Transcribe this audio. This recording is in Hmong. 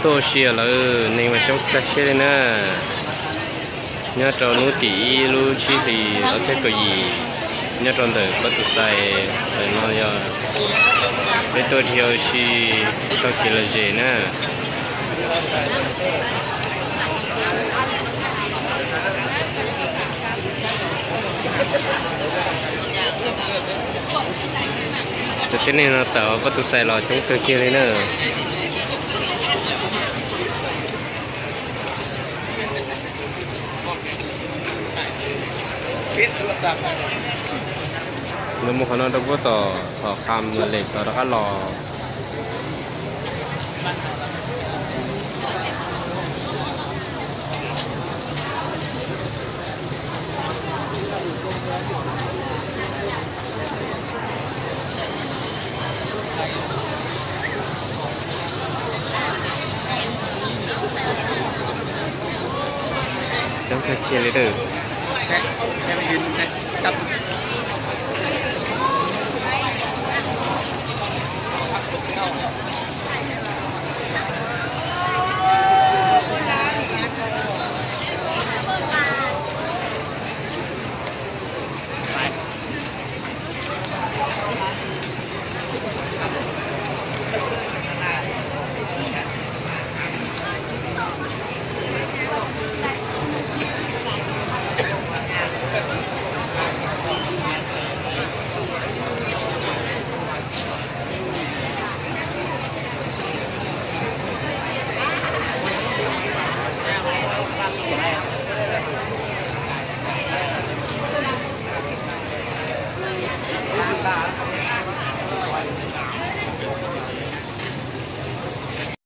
Tuaj ua si lawm, neeg mas coob kawg siab li na. Nyob rau hnub tim ib lub tsib hlis ob txhiab kaum yim, nyob rau ntawm Pab Tus Xais ntawm no yog peb tuaj dhia ua si tag kis lom zem na. Cov tib neeg no tawm Pab Tus Xais los coob kawg kiag li na. Lawv mus qhov no rau puag tom Thom Kham Lem tod rov qab los. Coob kawg kiag li lawm.